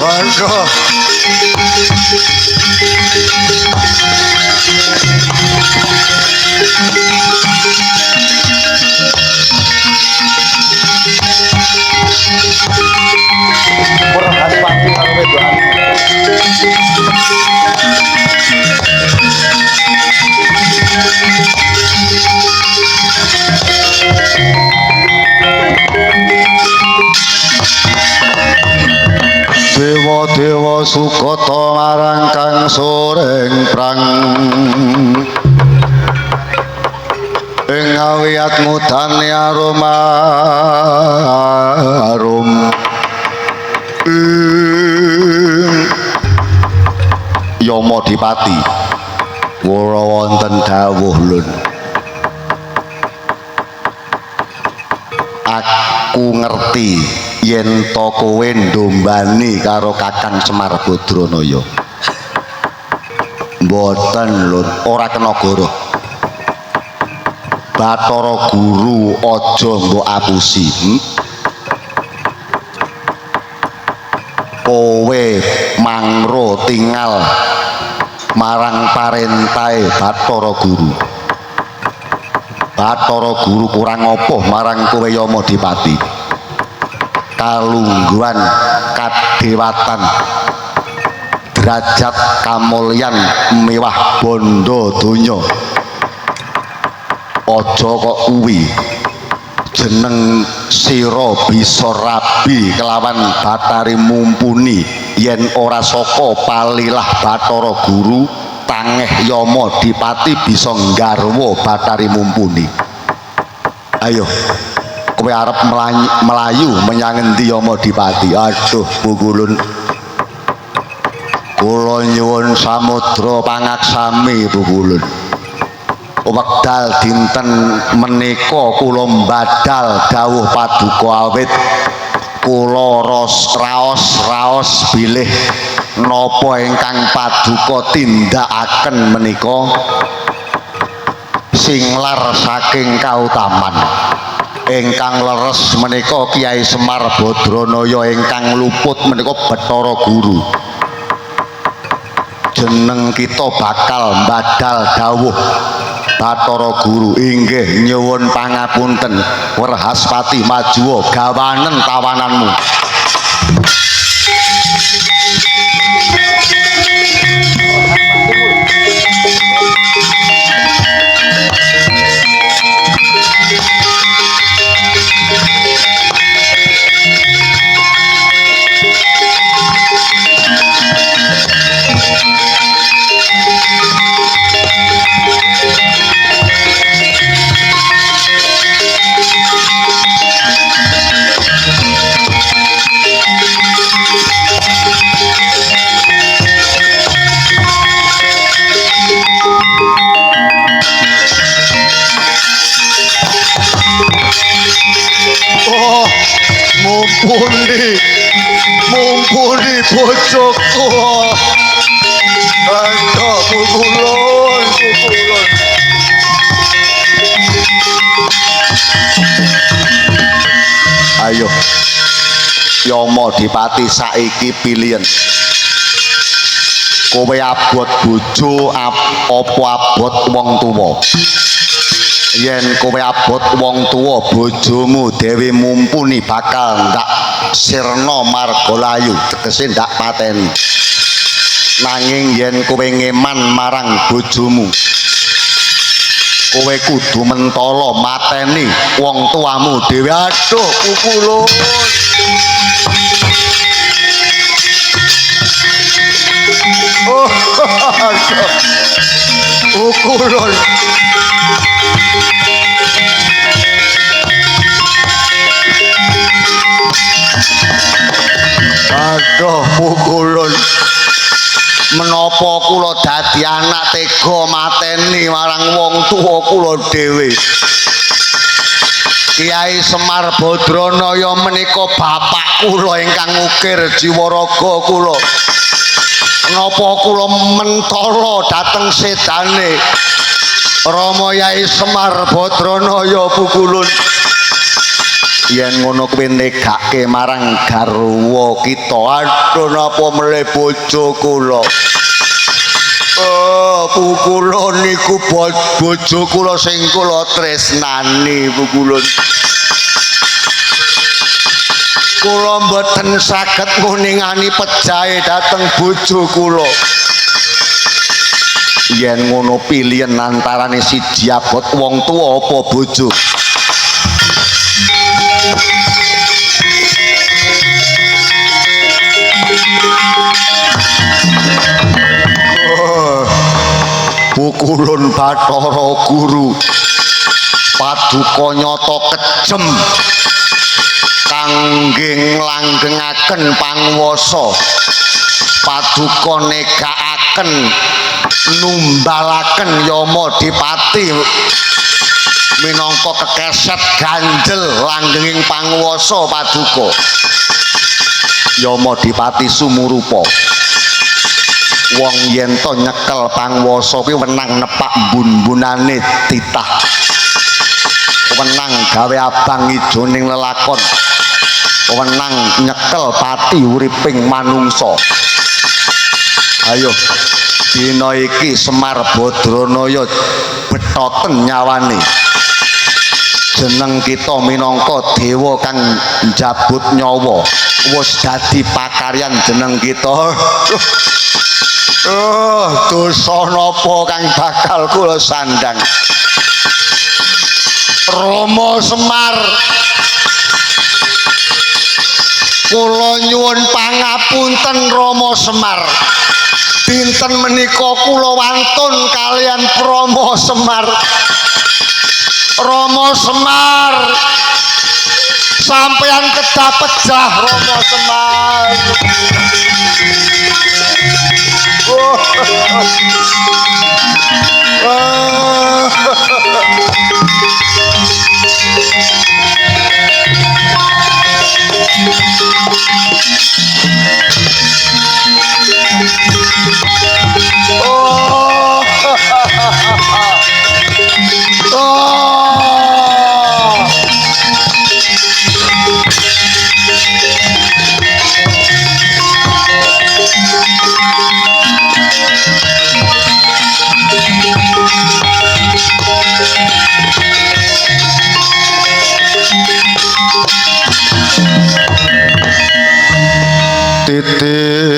Waduh. Werhaspati karo wedokan. Dewa-dewa sukata marang kang soreng prang ing awiyat ngudane aroma arum Yama Dipati kula wonten dawuh lun. Aku ngerti yen to kowe ndombani karo Kakang Semar Badranaya. Mboten lun, ora kena goroh. Bathara Guru aja mbok apusi. Kowe mangro tingal marang parentahe Bathara Guru. Bathara Guru kurang apa marang kowe Yama Dipati? Kalungguhan kadewatan derajat kamulyan mewah bondo donya. Aja kok kuwi jeneng sira bisa rabi kelawan Bathari Mumpuni yen ora saka palilah Bathara Guru tangeh Yama Dipati bisa nggarwa Bathari Mumpuni. Ayo kowe arep melayu menyang endi Yama Dipati? Aduh pukulun, kula nyuwun samudra pangaksami pukulun. Wekdal dinten menika kula mbadal dawuh paduka awit kula raos-raos bilih napa ingkang paduka tindakaken menika singlar saking kautaman. Ingkang leres menika Kyai Semar Badranaya, ingkang luput menika Bathara Guru. Jeneng kita bakal mbadal dawuh Bathara Guru. Inggih nyuwun pangapunten Werhaspati, majuwa gawanen tawananmu. Oh, mumpuni, mumpuni bojoku. Aduh, pukulun, pukulun. Ayo, Yama Dipati saiki pilihan. Kowe abot bojo apa abot wong tuwa? Yen kowe abot wong tuwa, bojomu Dewi Mumpuni bakal ndak sirna marga layu, tegese ndak pateni. Nanging yen kowe ngeman marang bojomu, kowe kudu mentala mateni wong tuamu dhewe. Aduh, pukulun. Oh, aduh. Pukulun. Aduh, pukulun. Menapa kula dadi anak tega mateni marang wong tuwa kula dhewe? Kyai Semar Badranaya menika bapak kula ingkang ngukir jiwa raga kula. Napa kula mentala dhateng sedane Rama Yai Semar Badranaya pukulun? Yen ngono kuwi negake marang garwa kita. Aduh napa mle bojo kula. Oh, kula niku bojo kula sing kula tresnani pukulun. Kula mboten saged nguningani pejahe dhateng bojo kula. Yen ngono pilihan antarane siji abot wong tuwa apa bojo. Pukulun Bathara Guru paduka nyata kejem kangge nglanggengaken panguwasa, paduka negakaken numbalaken Yama Dipati minangka kekeset ganjel langgenging panguwasa paduka. Yama Dipati sumurupa. Wong yen to nyekel panguwasa kuwi wenang nepak mbun-mbunane titah, wenang gawe abang ijo ning lelakon, wenang nyekel pati uriping manungsa. Ayo dina iki Semar Badranaya betoten nyawane. Jeneng kita minangka dewa kang njabut nyawa wis dadi pakaryan jeneng kita. Oh, dosa napa kang bakal kula sandang? Rama Semar, kula nyuwun pangapunten Rama Semar. Dinten menika kula wantun kaliyan Rama Semar. Rama Semar, sampeyan kedah pejah Rama Semar. Oh. Oh. Oh. Oh. Titik